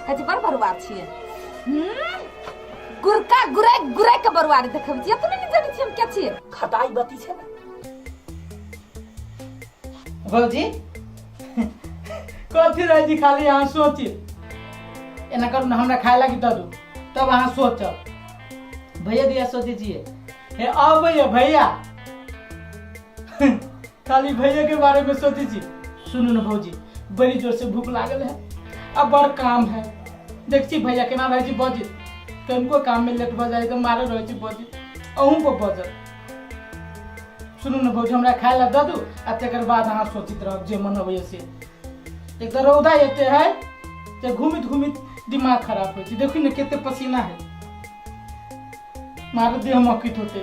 हजी बड़ बरुआर छियै। गुरका गुराइ गुराइ के बरुआरी देखबै छियै। अपने नहि जानै छियै हम के छियै। खटाई बती छै ने। भौजी, कथी रहै छी खाली अहाँ सोची? एना करू ने, हमरा खाय लागी दऽ दू, तब अहाँ सोचब। भैया दिया सोचै छियै? हे अबैया भैया, खाली भैया के बारे में सोचै छी। सुनू ने भौजी, बड़ी जोर से भूख लागल है आ बड़ काम है। देख छी भैया केना रहै छी बजैत, कनिको काम में लेट भऽ जाइ तऽ मारे रहै छी बजैत, अहूँ पर बजत। सुनू ने भौजी, हमरा खाय ला दऽ दू आ तकर बाद अहाँ सोचित रहब जे मन अबैया से। एक तऽ रौदा एते है जे घूमित घूमित दिमाग खराब होइ छै। देखू ने कते पसीना है, मारे देह मकित होते।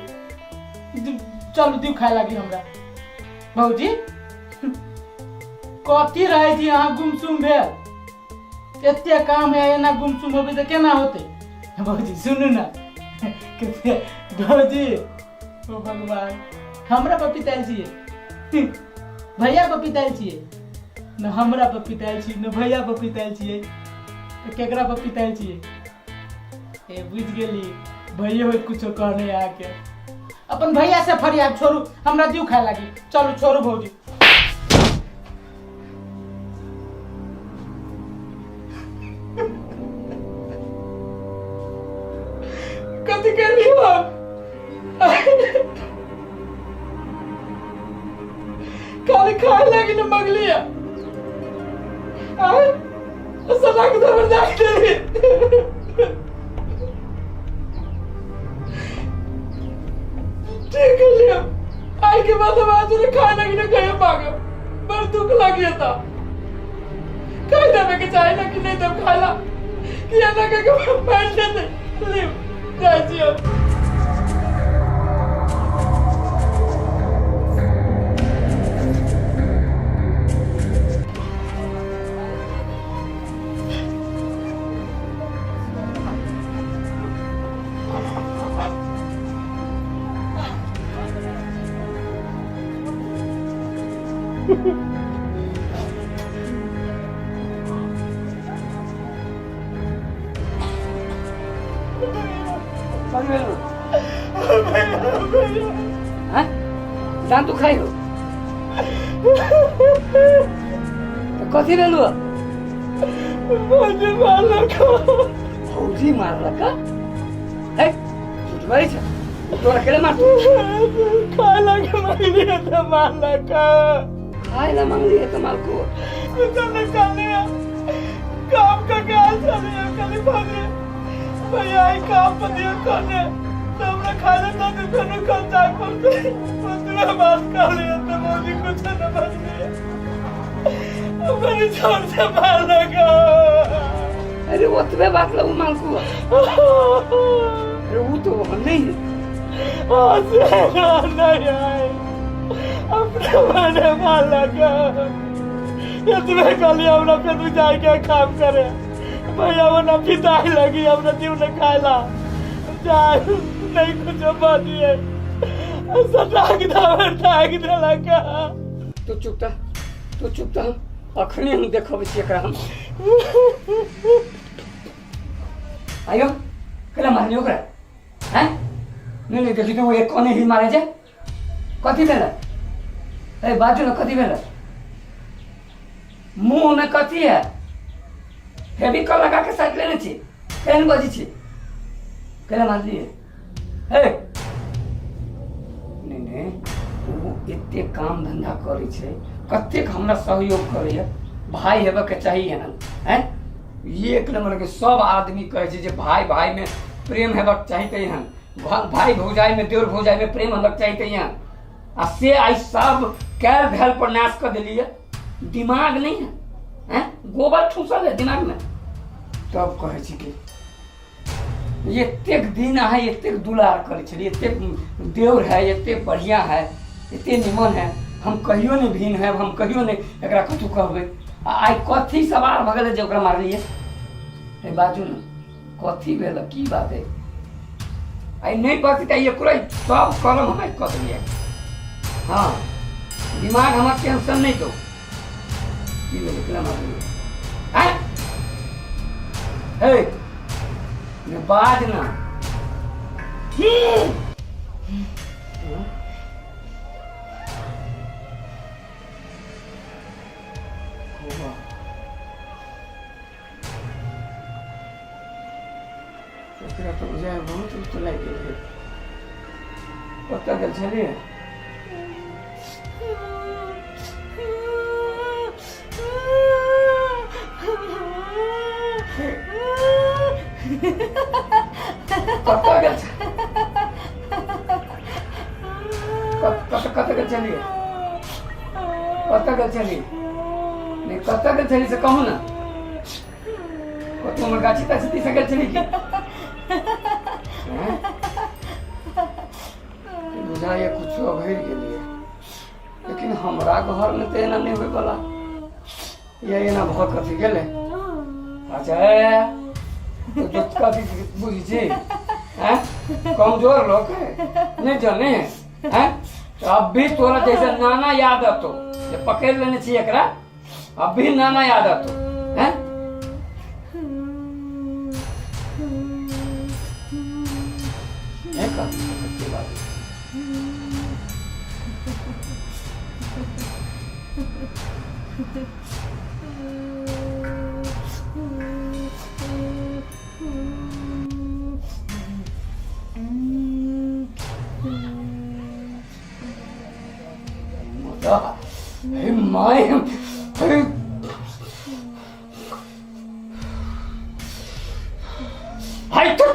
चलू दियौ खाय लागी हमरा। भौजी, कथी रहै छी अहाँ गुमसुम भेल? एते काम है, एना गुमसुम होबै तऽ केना होतै? भौजी, सुनू ने। कते भौजी, ओ भगवान, हमरा पर पितायल छियै, भैया पर पितायल छियै न? हमरा पर पितायल छी न, भैया पर पितायल छियै, तऽ केकरा पर पितायल छियै? ए, बुझि गेली, भैये होइत कुछो कहने अहाँके। अपन भैया से फरियाद छोड़ू, हमरा दियौ खाय लागी। चलू, छोड़ू भौजी। कथी करली हम? खाली खाय लागी न मगली है। आय सदा के दबर जाके देली। ठीक है लियो, आई के बाद हम आज खाए लगी ना कहीं भागो। बड़ दुख लगी था। खाई देवे के चाहे ना कि नहीं तब खाला कि ना के बैठ लेते। लियो, जाय छी हम। हैं, जान तू खाइ हो तऽ कथी भेलु? भौजी मारलक। भौजी मारलक? हे, झूठ बाजै छै। तोरा केले मारतौ? खाय लागे मंगली तऽ मारलक। खाय ला मंगली तऽ मालको? कुछो नहीं खाली काम करके आयल छलियै। खाली भौजी, भैया, ई काम पर दियौ खाने तऽ हमरा खाय ला दऽ दू, फेनो कल जाय पड़तै। ओतबे बात कहलियै तऽ भौजी कुछो नहि बजलियै, बड़ी जोर से मारलक। अरे, ओतबे बात ला उ मालको? अरे, उ तो हम नहीं है। नहीं आए, अपने मने मारलक। एतबे कहलियै, हमरा फेर जाके काम करे। भैया, वो ना पिताई लगी हमरा जीव न खायला जाय नहीं कुछ बाजिए, सटाक दावर टाक देलक। तू चुप था, तू चुप था। अखनी हम देखबै छी एकरा हम। आयो, केला मारनी ओकरा? हैं, नहीं नहीं, देखी तो वो एक कोने ही मारे जे। कथी भेल? ए, बाजू ने, कथी भेल? मुंह में कथी है? फेविकॉल लगा के साइड लेने छी, केहन बजै छी? केला मारलियै? हे, नहीं नहीं, ओ एते काम धंधा करै छै, कतेक हमरा सहयोग करैया। भाई हेबऽ के चाही एहन। हैं, एक नंबर के। सब आदमी कहै छै जे भाई भाई में प्रेम हेबाक चाही तऽ एहन, भाई भौजाई में, देवर भौजाई में प्रेम हेबाक चाही तऽ एहन। आ से आइ सब कैल धैल पर नाश कऽ देलियै। दिमाग नहीं है? हैं, गोबर ठूसल है दिमाग में। तब कहै छी कि एतेक दिन अहाँ एतेक दुलार करै छलियै, एतेक देवर है, एतेक बढ़िआँ है, एतेक निमन है, हम कहियो नहि भिन्न है, हम कहियो नहि एकरा कथू कहबै। आ आइ कथी सवार भऽ गेलै जे ओकरा मारलियै? हे, बाजू ने, कथी भेल? की बात है? आइ नहि बात तऽ एकरो सब कलम हम आइ कऽ देलियै। हाँ, दिमाग हमर टेंशन नहि दो। की भेलै? केना मारलियै? बाज ना। एकरा तऽ बुझाइ बहुत उच्च लागि गेल है। कतऽ गेल छलियै? कतऽ गेल छ कतऽ कतऽ गेल छलियै? कतऽ गेल छलियै? नहि, कतऽ गेल छलियै से कहू ने। कतहु हमर गाछी ताछी दिस गेल छलियै की? हैं? बुझाइए कुछो अभरि गेलियै, लेकिन हमरा घरमे तऽ एना नहि होइवला या एना भऽ कथी गेलै? अच्छा, ए, तो जो कथी बुझै छी हैं? कमजोर लोग है, नहीं जाने हैं? तो अब भी तोरा जैसे नाना याद अतो जे पकड़ लेने छी एकरा, अब भी नाना याद अतो हैं? नहीं कर बात। हे my, हे हाय तो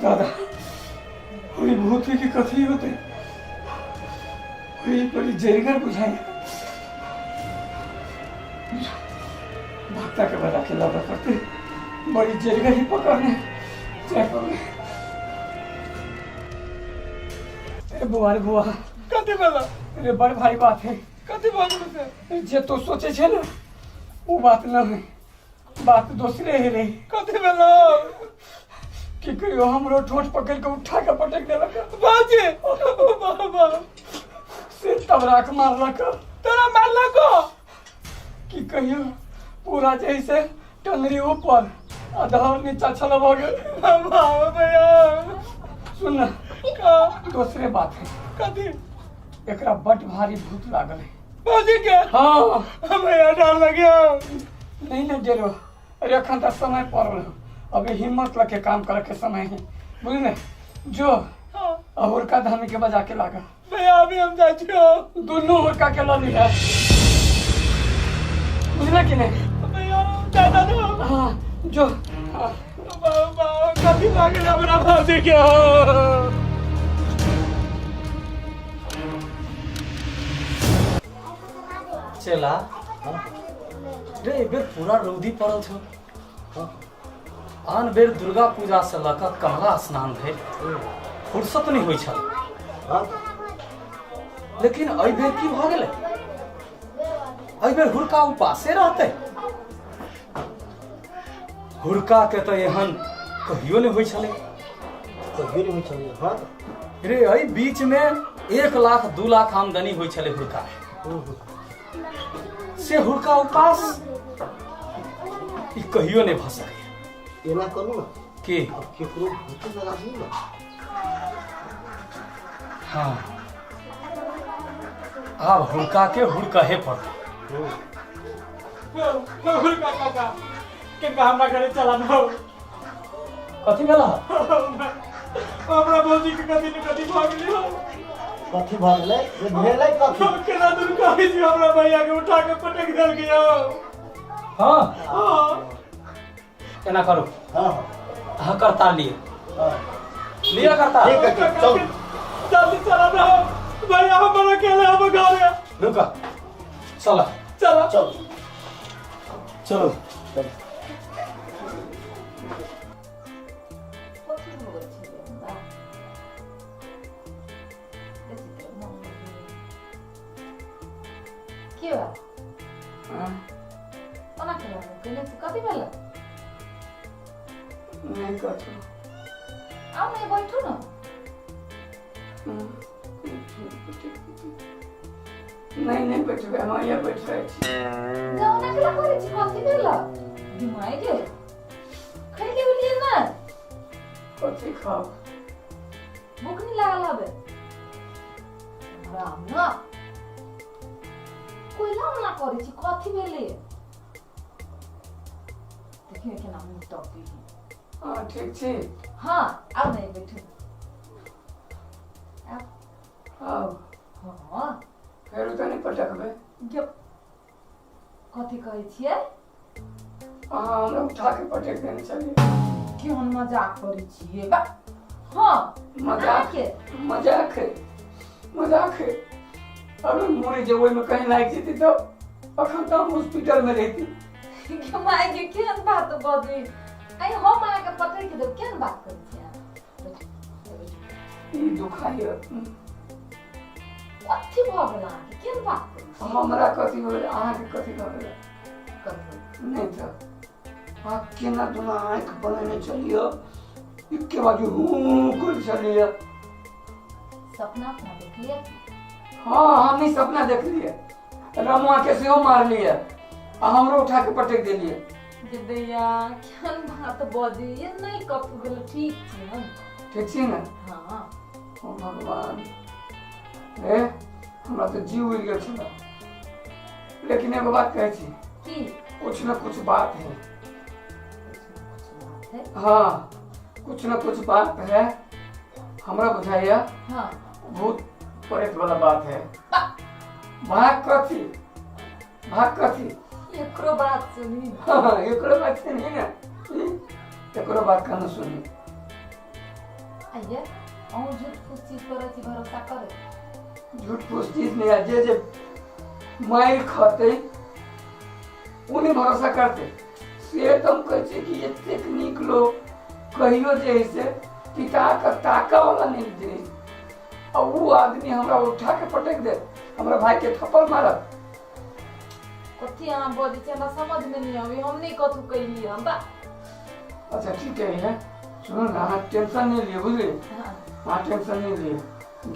दादा, ओहि भूत के कथी होते? ओहि बड़ी जरिगर बुझाई। भक्ता के बजा के लाबऽ पड़तै। बड़ी जरिगर ही पकड़ने जाय पड़ले। अरे बुआ, रे बुआ। कथी भेल? अरे, बड़ भारी बात है। कथी भऽ गेल से? जे तो सोचे छे ना, वो बात न है, बात दोसरे है रे। कथी भेल? की कहियो, हमरो ठोठ पकड़ के उठा के पटक देलक। बाजी बाबा। से तब राख मारलक। तोरा मारलक? की कहियो, पूरा जैसे टंगरी ऊपर आ धड़ नीचा छल भऽ गेल। बाबा भैया। सुन ना। का? दोसरे बात है। कथी? एकरा बड भारी भूत लागल है। बाजी के? हाँ। भैया, डर लगे। नहीं नहीं डेरो। अरे, अखन तक समय पड़ल है, अभी हिम्मत लग के काम करे के समय है, बुझले? जो हाँ। हुरका धामी के बजा के लागा। भैया, अभी हम जाइ छियो। दुनू हुरका के लऽ लिहे, बुझले कि नहीं? भैया, दादा ना। हाँ, जो, हाँ। बाबा, कथी लागल हमरा भाजी के? चेला रे, एहि बेर पूरा रौदी पड़ल छौ। आन बेर दुर्गा पूजा से लऽ कऽ कमला स्नान धरि फुर्सत नहि होइ छल, लेकिन एहि बेर की भऽ गेलै? एहि बेर हुड़का उपासे रहतै? हुड़का के तऽ एहन कहियो नहि होइ छलै। कहियो नहि होइ छलै, हँ। रे, एहि बीच मे 1 लाख 2 लाख आमदनी होइ छलै हुड़का से। हुड़का उपास, ई कहियो नहि भऽ सकैए। एना करू ने। की? अब केकरो भूत लगा दियौ ने। हाँ, आब हुड़का के हुड़कहे पड़तै। काका, किनका हमरा घरे चला न हो। कथी भेल? हमरा भौजी के कथी ने कथी भऽ गेलै हो। कथी भऽ गेलै जे भेलै कथी? केना दुनू कहै छी, हमरा भैया के उठा के पटक देलकै हो। हाँ? हाँ। एना करू। हाँ। अहाँ करता लिए। हाँ। लिअ करता। ठीक है, ठीक, चल। जल्दी चला न हो भैया, हमर अकेले हम घरे। रुक, चल। चला। चल। चलो। चल। कथी भऽ गेल छलै हमरा? देखी तऽ मोन। के बा? हाँ, ओना केना मुँह केने छी कथी भेल नहि कथू आउ ने बैठू ने नहि नहि बैठबै हम यहाँ बैठ जाइ छी गाँव केना करै छी कथी भेल दिमाग गे खैले उलिए ना कथी खाउ भूख नहीं लागल हबे राम ना कोइला ओना करै छी कथी भेलै देखियौ केना मुँह टपी हँ ठीक छी हाँ आउ ने बैठू आउ आउ हाँ फेर तऽ नहि पटकबै जब कथी कहै छियै अहाँ हमरा उठा के पटक देने छलियै केहन मजाक करै छियै बा हाँ मजाक अहाँके मजाक है मजाक है अगर मरि जे ओहिमे कहीं लागि जेतै तऽ अखन तऽ हम हॉस्पिटल मे रहिती के माय के केहन बात बजै आइ हम अहाँके पटकि देब केहन बात करै छियै अहाँ? बैठू, बैठू। ई दुखाइए कथी भऽ गेल अहाँके केहन बात करै छियै हमरा कथी भऽ गेल अहाँके कथी भऽ गेल कथी नहि तऽ अहाँ केना दुना आँखि बनेने छलियै एके बाजू हूँ करै छलियै सपना अपना देखलियै हाँ हम ही सपना देखलियै रमुआ के सेहो मारलियै आ हमरो उठा के पटक देलियै जे दैया केहन बात बजै ये नहि कथू भेल ठीक छी हम ठीक छी ने हाँ ओ भगवान हे हमरा तऽ जीव उड़ि गेल छल लेकिन एगो बात कहै छी की कुछ न कुछ बात है कुछ बात है हाँ कुछ न कुछ बात है हमरा बुझाइया हाँ भूत प्रेत वाला बात है भाग कथी भाग कथी एकरो बात सुनी हाँ एकरो बात सुनी ना एकरो बात कहना सुनी आइए अहूँ झूठ फूस चीज पर अथी भरोसा करे झूठ फूस चीज नहीं है जे जे मारि खतै ओ नहि भरोसा करतै से तऽ हम कहै छियै कि एतेक नीक लोक कहियो जे है से पिताके ताकऽ वाला नहि जे आ ओ आदमी हमरा उठा के पटकि देत हमरा भाई के थप्पड़ मारत कथी अहाँ बजै छी हमरा समझमे नहि अबै हम नहि कथू कैली हम बा अच्छा ठीक है है सुनू ने अहाँ टेंशन नहि लिअ बुझलियै हाँ अहाँ टेंशन नहि लिअ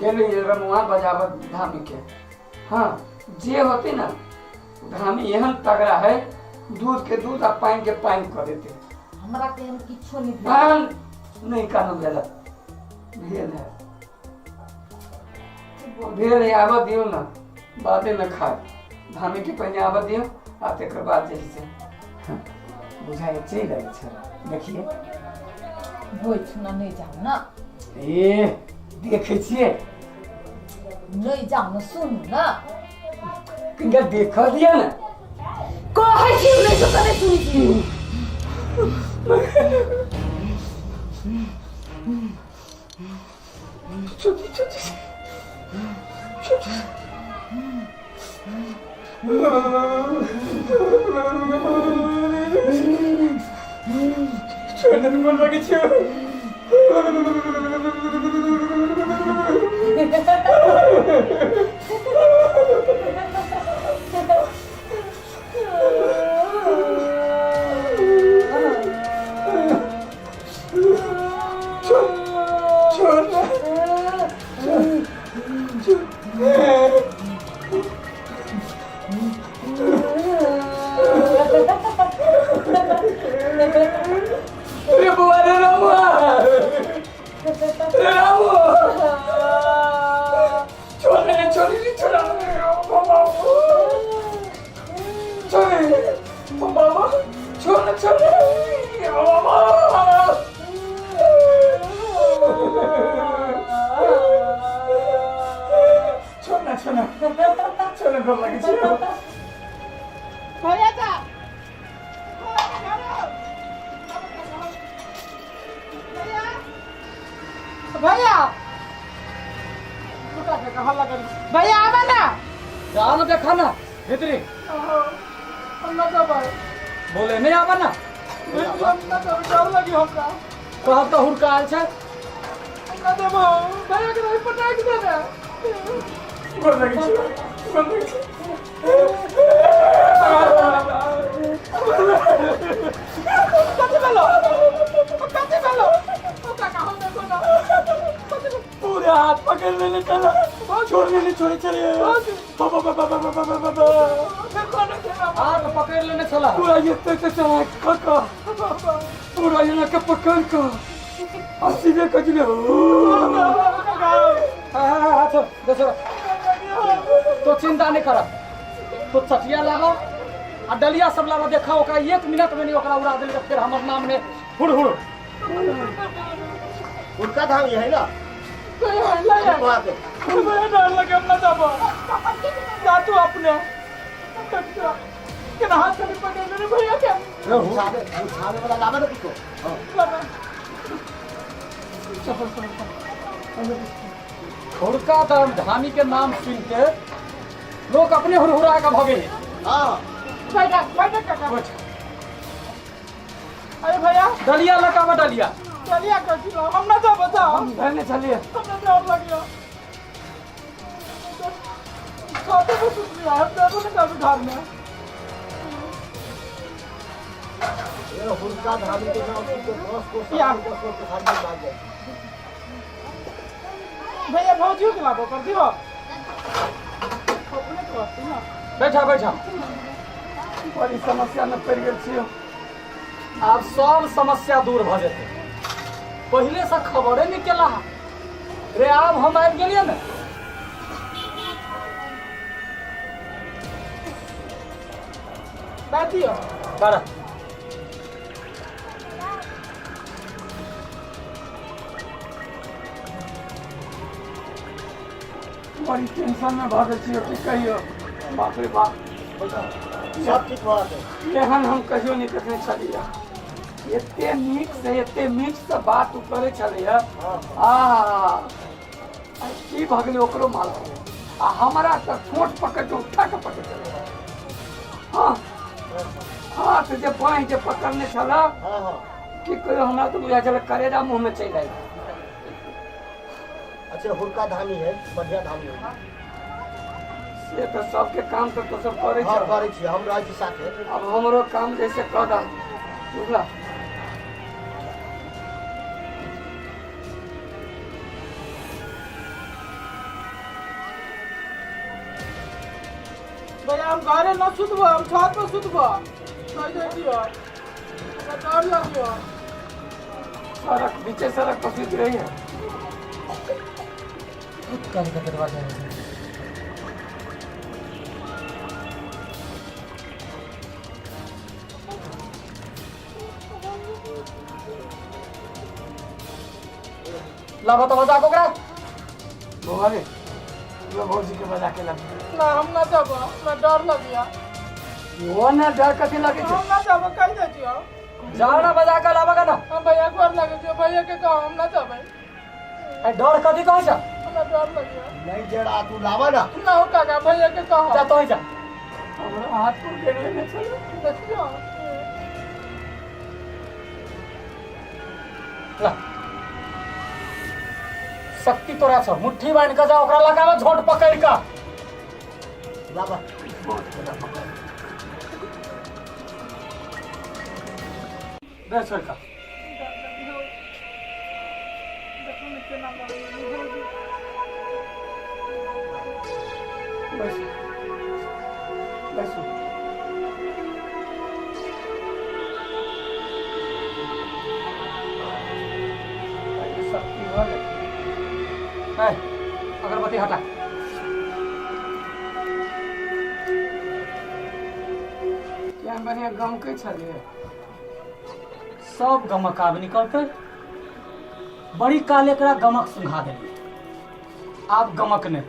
गेलियै रमुआ बजाबत धामीके हाँ जे होते ना धामी एहन तगड़ा है दूध के दूध आ पानि के पानि कऽ देते हमरा केहन किछो नहि भेल पान नहि कानू भेल भेल है भेल है आबऽ दियौ ने बादे मे खाय धामी के पहिने आबऽ दियौ आ तकर बाद जे है से हाँ, बुझाइ चलि आयल छल देखिए बैठ न नहि जाउ न ए देखै छियै नहि जाउ न सुनू न कनिका देखऽ दिअ ने कहै छी नहि तो नहि सुनै छी छोटी छोटी छोटी छोड़ दे मन लगे छो छोड़ छोड़ अरे बुआ रे रामुआ रे रामू छोड़ रे छोड़ रे छोड़ बाबा छोड़ बाबा छोड़ छोड़ बाबा छोड़ ना छोड़ ना छोड़ ना डर लगे छोड़ भैया जा भैया भैया आबे ना जानो देखा ना भितरी हम ना देबै बोले नहीं आवा ना हम ना देबै डर लगी हमरा कहब तऽ हुड़का आयल छै हम ना देबो भैया के नहीं पटाक दे दे गोर लगे छी गोर लगे छी पूरे हाथ पकड़ लेने चला, छोड़ने नहीं छोड़े चले। बाबा बाबा बाबा बाबा बाबा। हाथ पकड़ लेने छला। पूरा ये तक चला काका, पूरा ये के पकड़ के आ सीधे कजले। हाँ हाँ हाँ, छोड़ दे, छोड़। तो चिंता नहीं कर, तो चटिया लावा आ डलिया सब लावा, देखा ओकरा एक मिनट में नहीं ओकरा उड़ा देल, फिर हमर नाम ने हुड़ हुड़। हुड़का धाम ये है ना वहाँ के। डर लगे, हम ना जाबो, जा तू अपने के हाथ से पकड़ लेने भैया के। उछावे उछावे वाला लावा ना कुछ। हाँ। हुड़का धाम धामी के नाम सुन के लोग अपने हुड़हुड़ा के भगे। हाँ। बैठा बैठा काका। अरे भैया, डलिया लगावा, डलिया। चलिया कर दिलो, हम ना जाबो, जाओ। हम धरने चलिए। हमरा डर लगियो, खाते में सुत लिया, हम जाबो ना कभी घर में। ये हुड़का धामी के नाम सुन के 10 को या। 10 को के खाली भाग जाए। भैया, भौजियो के लाबो कर दियो, अपने तो आती ना। बैठा बैठा। बड़ी समस्या में पड़ गेल छियो। आब सब समस्या दूर भऽ जेतै। पहिले से खबरे नहि केला रे, आब हम आबि गेलियै ने। बैठियो। कर। बड़ी टेंशन में भऽ गेल छियो, की कहियो, बाप रे बाप। सब ठीक भऽ जेतै। एहन हम कहियो नहि देखने छलियै, एते नीक से एते मीठ से बात ओ करै छलैया। आ आ की भऽ गेलै ओकरो मालूम। आ हमरा तऽ ठोंठ पकड़ के उठा के पकड़ छलै। हाँ, हाथ जे बाँहि जे पकड़ने छला, हाँ हाँ की कहियो, हमरा तऽ बुझाइ छलै करेजा मुँह में चलि आयल। अच्छा, हुड़का धामी है, बढ़िया धामी है। से तऽ सबके काम तऽ तो सब करै हाँ छै। करै छी, हम रहै छी साथे। अब हमरो काम जैसे कऽ दह, बुझला? भैया, हम घरे न सुतबो, हम छत पर सुतबो, कह दे दियो, हमरा डर लगियो। सड़क बीचे सड़क पर सुति रही है। कल के दरवाजा है। ला बताओ, बता ओकरा। बौआ रे, लो भौजी के बजा के ला। ना, हम ना जाबो, हमरा डर लगियो। वो ना डर कथी लगे छै? हम ना जाबो, कह दे दियो। जाओ ना, बजा के लाबा ना। हम भैया गोर लगे दियो, भैया के कहो, हम ना जाबे। ए, डर कथी कहै छ? हमरा डर लगियो। नहीं जरा तू लावा ना। ना हो काका, भैया के कहो। जा तो जा। हमरा हाथ पकड़ लेने छलै। देखियो। ला, शक्ति तोरा छ, मुट्ठी बान्हि के जा, ओकरा लगावा झोट पकड़ के। लावा। दे छोड़ का। देखो ने केना लगैया भौजी। बैसू बैसू। शक्ति भऽ गेल। ए, अगरबत्ती हटा। केहन बढ़िआँ गमकै छलियै। सब गमक आब निकलतै। बड़ी काल एकरा गमक सुंघा देलियै, आब गमक नहि।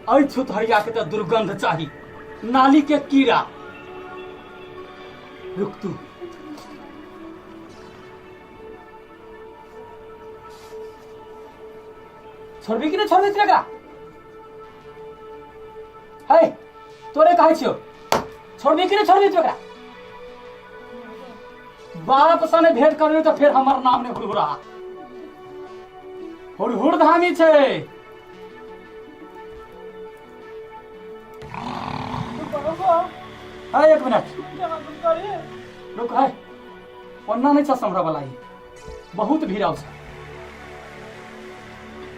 एहि छुतहरिया के तऽ दुर्गंध चाही, नाली के कीड़ा। रुक तू। छोड़बी कि नहि छोड़बी तू एकरा? है, तोरे कहै छियौ, छोड़बी कि नहि छोड़बी तू एकरा? बाप सने भेंट करबी तऽ फेर हमर नाम नहि हुड़हुड़ा। हुड़हुड़ धामी छै। है, एक मिनट रुक। है, ओन्ना नहि छ सम्हरऽ वाला, ई बहुत भीड़ छै।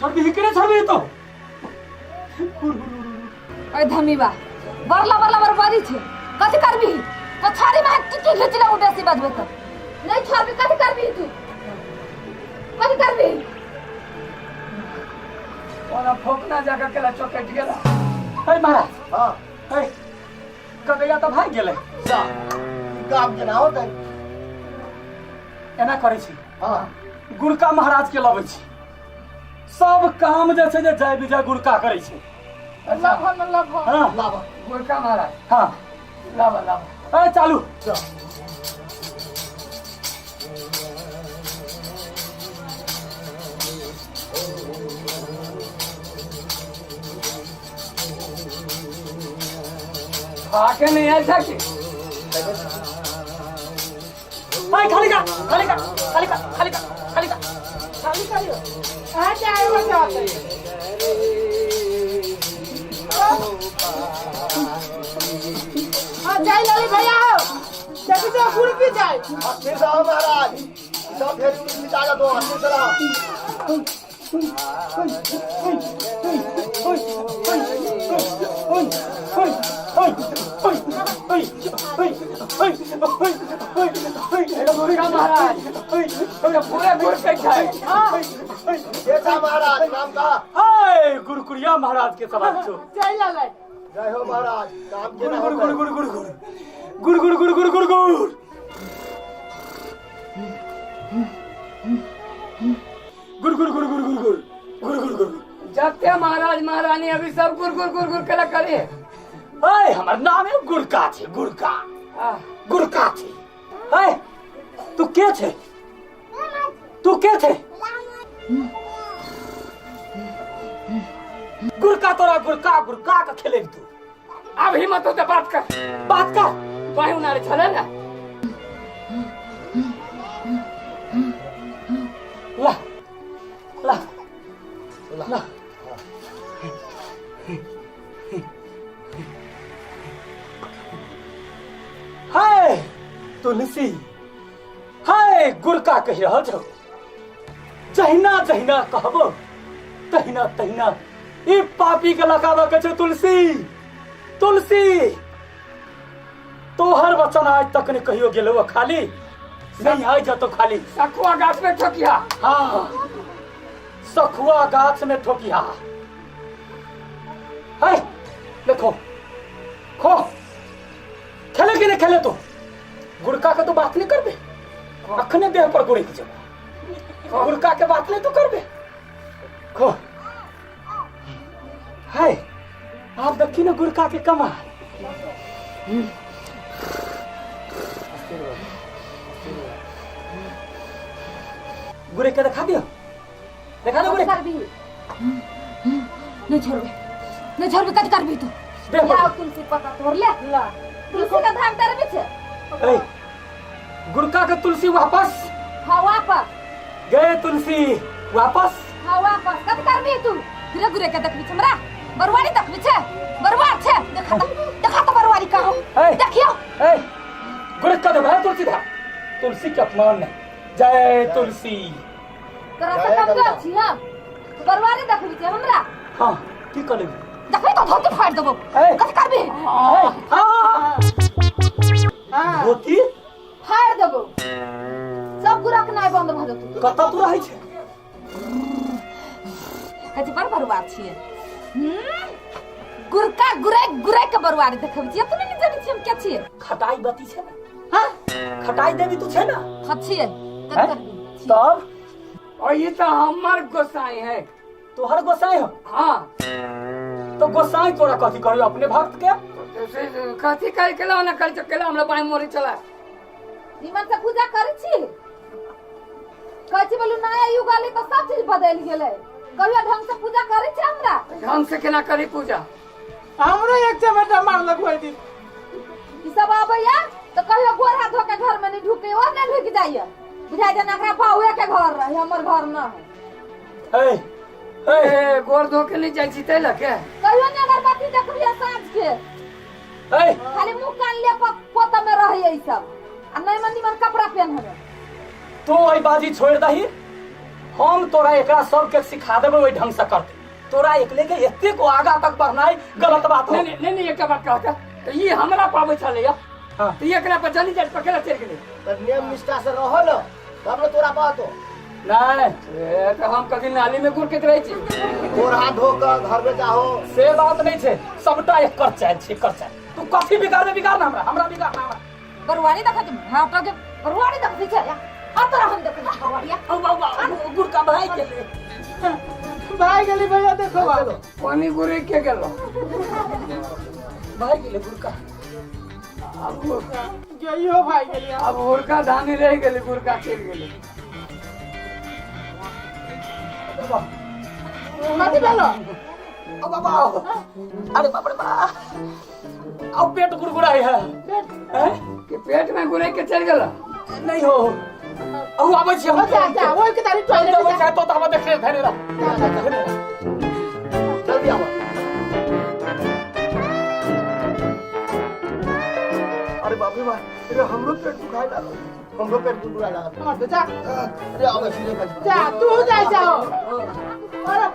छोड़बी कि नहि छोड़बी तो? ओए धमीबा, बरला बरला बर्बादी छे, कथी करबी? पछाड़ी में टिकी घिचले उ बेसी बजबे त नहीं छोड़बी। कथी करबी तू? कथी करबी? ओना फोकना जाकर केला चौकट गेला। हे महाराज। हाँ। हे, कगैया तऽ भागि गेलै। जा, ई काम केना होतै? एना करै छी। हाँ। गुरका महाराज के लबै छी। सब काम जे छै जे जय विजय गुरका करै छै। लभ न लभ। हाँ। लाबा। गुरका महाराज। हाँ। लाबा लाबा। ए चालू। जा। खाके नहीं आयल था कि? ए खाली कर, खाली कर, खाली कर, खाली कर, खाली कर। खाली करियो, कहाँ जाए हो जाते? हाँ, जाय लाली भैया हो, देखी तो गुड़ पी जाए। अस्थिर से आओ महाराज, सब फेर मिटा दो, अस्थिर से रहो। गुरका महाराज तो पूरे गुड़ पे खाए। ये था महाराज नाम का। हाय, गुरुकुरिया महाराज के सवाल छो। जय लाला। जय हो महाराज, काम गुरु केना गुरु होतै? गुरु गुरु गुरु गुरु गुरु गुरु गुरु गुरु गुरु गुरु गुरु गुरु गुरु गुरु गुरु गुरु गुरु। जबते महाराज महारानी अभी सब गुर गुर गुर गुर केला करे। हाय, हमर नाम है गुरका छे, गुरका। गुरका छे। हाय, तू के छे? तू के छे? गुरका तोरा गुरका गुरका के खेले तू। अब हिम्मत होते बात कर। बात कर। वही उनारे छले ना। ला ला ला, हाय तुलसी, हाय गुरका कहि रहल छौ, जहिना जहिना कहबो तहिना तहिना ई पापी के लगाबऽ के छौ। तुलसी, तुलसी, तोहर वचन आज तक नहीं कहियो गेलो खाली, नहीं आइ जतो खाली। सखुआ गाछ में ठोकिया। हाँ, सखुआ गाछ में ठोकिया। है देखो, खो खेले कि नहीं खेले तो गुड़का के तो बात नहीं करबे, अखने देह पर गुड़क जेबो। गुड़का के बात नहीं तो करबे। खो है, आप देखी ना गुड़का के कमाल। गुड़े के दिखा दियो, देखा दो गुड़े। करबी नहीं छोड़बे, नहीं छोड़बे। कथी करबी तू? देह पर या तुलसी पत्ता तोड़ ले। ला। तुलसी का धाम तेरे पीछे। ए, गुड़का के तुलसी वापस। हाँ, वापस। गए तुलसी वापस। हाँ, वापस। कथी करबी तू? घुरे घुरे के देखबी छे हमरा? बरुआरी देखबी छे? बरुआर छे? देखा तो, देखा तो बरुआरी कहाँ। ए। देखियो। ए, गुड़का दे भाई तुलसी धा, तुलसी के अपमान नहीं। जय तुलसी। तोरा से जय कमजोर गंगा। छी हम? बरुआरी देखबी छे हमरा? हाँ, की कर लेबी? देखबी तो धोती फाड़ देबो। ए। कथी करबी? ए, हाँ, हाँ। धोती फाड़ देबो, सब गुरक नाय बंद भ जेतौ। कतऽ तू रहै छै? कथी पर बरुआर छियै? गुरका गुरे गुरे के बरुआरी देखबै छियै। अपने नहि जानै छियै हम के छियै। खटाई बती छै ने? हाँ। खटाई देवी तू छै ने? हाँ, छियै। कथी हैं? करबी? तब और ये तो हमार गोसाई है। तोहर गोसाई हो? हाँ। तो गोसाई तोरा कथी करियो अपने भक्त के? तो से कथी करे केला ना करे केला, हमरा बाई मोरे चला। निमन से पूजा करै छी? कहै छी बोलू, नया युग आलै तऽ सब चीज बदलि गेलै। कहियो ढंग से पूजा करै छी हमरा? ढंग से केना करी पूजा? हमरो एक चमेटा मारलक ओहि दिन। ई सब आबैया तऽ कहियो गोर हाथ धो के घर में नहीं ढुके, और नहीं ढुक जाइया। बुझाइ जेना एकरा बाउए के घर रहे, हमर घर न है। ए, ए, ए, गोर धो के नहीं जाइ छी तै लके। कहियो ने अगरबत्ती देखबियै साँझ के। ए, खाली मुँह कान ले पोत में रहैया ई सब, आ नहीं मन निमन कपड़ा पेनहबे। तू एहि बाजी छोड़ि दही, हम तोरा एकरा सबके सिखा देबै ओहि ढंग से करते। तोरा एकले के एते को आगा तक बढ़नाइ गलत बात हो। नहीं नहीं नहीं, एकटा बात कहता तऽ ई हमरा पाबै छलैया। हाँ। तऽ ई एकरा पर जनी जाइत पकेला चलि गेलै। तऽ नियम निष्ठा से रहो न तब न तोरा पातो। नहीं। ए, तऽ हम कभी नाली में गुड़कैत रहै छी। गोर हाथ धो कऽ घर में जाहो। से बात नहीं छे, सबटा एकर चाल छै, एकर चाल। तू कथी बिगाड़बे बिगाड़ ना हमरा, हमरा बिगाड़ ना हमरा। बरुआरी देखै छी भाटो के बरुआरी देखै छी या आ तोरा हम देखै छी बरुआरिया। औ औ औ गुड़का भाई गेलै। भाई गेली भैया देखो बा। पानी गुड़े के गेलो। भाई गेलै गुड़का। अब गुड़का गइयो भाई गेली। अब हुरका धानी रहि गेलै, गुड़का चलि गेलै। कथी भेलो? ओ बाबा, अरे बाप रे बाप, अब पेट गुड़गुड़ाई है। हैं? कि पेट में गुड़े के चलि गेलो? नहीं हो, अब आबै छी हम। जा जा ओइ के तारी टॉयलेट जब जा। चाहे तो हम देखले धरे रह। जल्दी आबो। अरे बाप रे बाप, अरे हमरो पेट दुखाए लागल, हमरो पेट गुड़गुड़ाए लागल। हाँ, तो जा। अरे आबै छी रे कनी। जा तू जा जाओ। अरे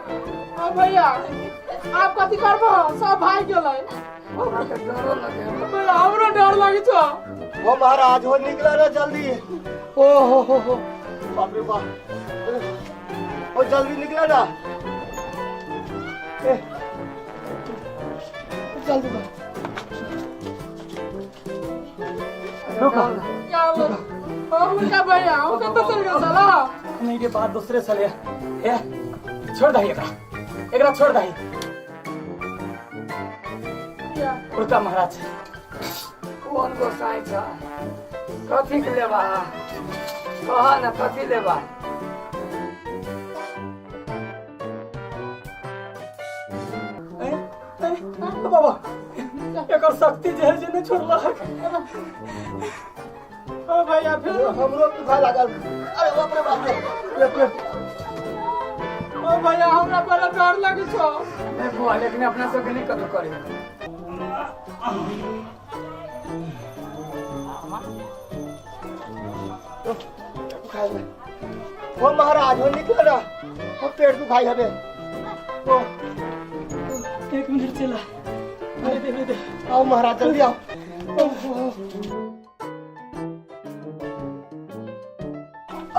ओ भैया आप कथी करबो, सब भाग गेलै। हमरा तऽ डरो लगे। भैया हमरो डर लगै छौ। ओ महाराज हो निकला ना जल्दी। ओ हो हो हो बाप रे बाप, ओ जल्दी निकला ना। ए, जल्दी बा। रुको। क्या बोल? ओ मुर्गा भैया ओ कतऽ चल गेल साला? नहीं के बात दूसरे चले। ए छोड़ दही एकरा, एकरा छोड़ दही। उड़का महाराज। कोन गोसाई छा? कथी के लेबा? कह ना कथी लेबा? ए, ए, बाबा एकर शक्ति जे है जे नहीं छोड़लक। ओ भैया फिर हमरो दुखाए लागल। अरे बाप रे बाप रे, पेट पेट। ओ भैया हमरा बड़ा डर लगै छौ। नहीं बुआ, लेकिन अपना सबके नहीं कतौ करे। दुखाए में। ओ महाराज हो निकलो ना, ओ पेट दुखाई हबे। ओ एक मिनट चला। अरे दे दे। आओ महाराज जल्दी आओ।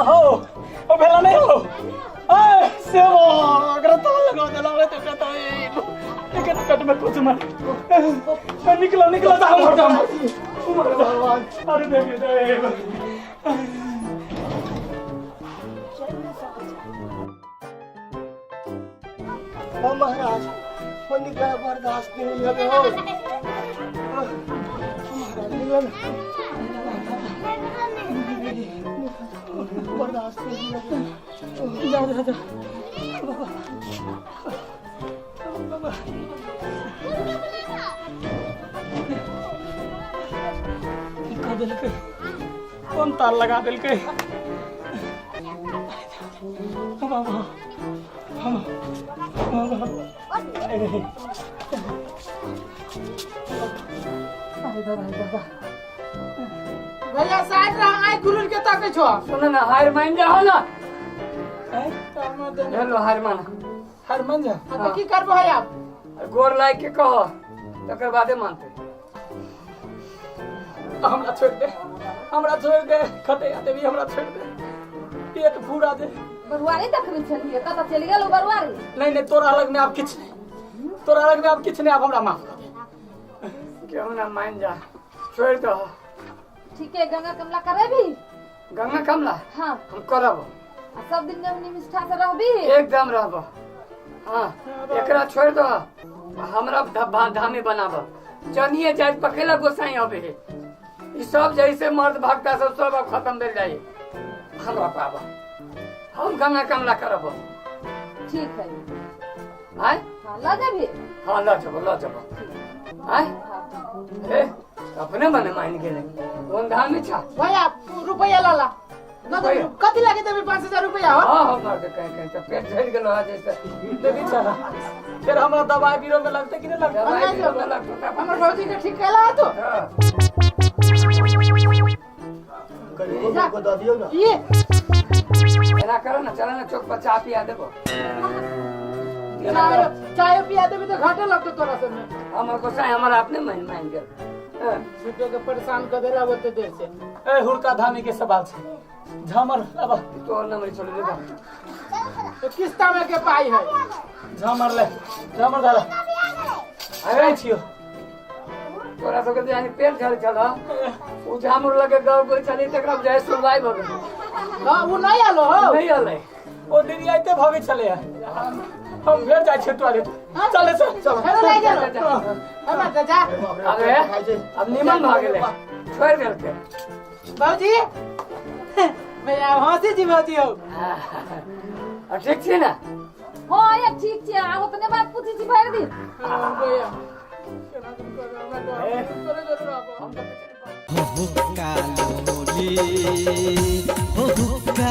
हो ओ भेला नहीं हो। ए सेवा अगर तो लगा देला रे तो कहता है लेकिन कट में कुछ मत। निकलो निकलो जा मर जा मर जा। अरे दे दे। ओ महाराज ओ निकला बर्दाश्त नहीं हबे। हो महाराज निकला ना, बर्दाश्त नहीं हबे। जा जा जा बाबा बाबा। की कह देलकै? कोन तार लगा देलकै? बाबा बाबा अरे दादा दादा। भैया साइड रह, आइ गुलुल के ताकै छौ। सुन ना, हार मान जाओ ना। हेलो हार माना। हार मान जा। हाँ, तो की करबो है आप? गोर लाग के कहो तकर बादे मानते। हमरा छोड़ दे, हमरा छोड़ दे खटैया देवी, हमरा छोड़ दे, पेट पूरा दे। बरुआरी देखने छलियै कतऽ चलि गेल बरुआरी? नहीं नहीं तोरा लग में आब किछु नहीं, तोरा लग में आब किछु नहीं, आब हमरा माफ कर दे। क्यों ना मान जा, छोड़ दो। ठीक है, गंगा कमला करेबी? गंगा कमला? हाँ। हम करब। आ सब दिन नियम निष्ठा से रहबी? एकदम रहब। हाँ एकरा छोड़ दो, हमरा धामी बनाब। जनिए जाय पकेला गोसाई अबे है। ई सब जैसे मर्द भक्ता सब सब अब खत्म भेल जाए। हमरा पाब, हम गंगा कमला करब। ठीक है। आय? हाँ, ल जेबी? हाँ ल जेबो, ल जेबो। आय? हाँ। ए, अपने मने मान गेलै। कोन धामी छा? भैया रुपैया ल ला। न तो कथी लागे देबी 5000 रुपैया हो? हाँ हाँ मर्द कहीं कहीं तो पेट झड़ गेलो है जैसे। देवी छा फिर हमरा दवाई बीरो में लगते कि नहीं लगते? दवाई बीरो में लगते। हमर भौजी के ठीक कैला है तो? हाँ। गरीबो को दऽ दियौ ना। ये। एना करो ना, चलो ना चौक पर चाय पिया देबो। चाय चाय पिया देबी तऽ घाटे लगतो तोरा सब में। हमर गोसाई हमर अपने मन मान गेल। हाँ। झूठो के परेशान कर देला ओते देर से। ए हुड़का धामी के सवाल छै, झमर अब तोर नंबर छोड़ दे। तो किस्ता में के पाई है। झमर ले, झमर दादा। अरे छियो। तोरा सबके जानी पेट झल छल, उ झामुर लगे गाँव कोई चली तकरा जाय सुनवाई भऽ गेल। हां, उ नहीं आलो हो। नहीं आले। ओ दीदी आइते भगे छले, हम फेर जाइ छियै टॉयलेट। चले चल। चलो। हेलो, ले जा हमरा त जा। अबे अब निमन भऽ गेलै, छोड़ि देलकै। बाबूजी भैया हंसी जी भौजी हो। आ ठीक छी ने? हाँ ये ठीक छै, आ ओतने बात पूछी छी भरि दिन। हां भैया, केना तुम कर हमरा तोरे जरूर आबो। हो हुक्का लोली, हो हुक्का।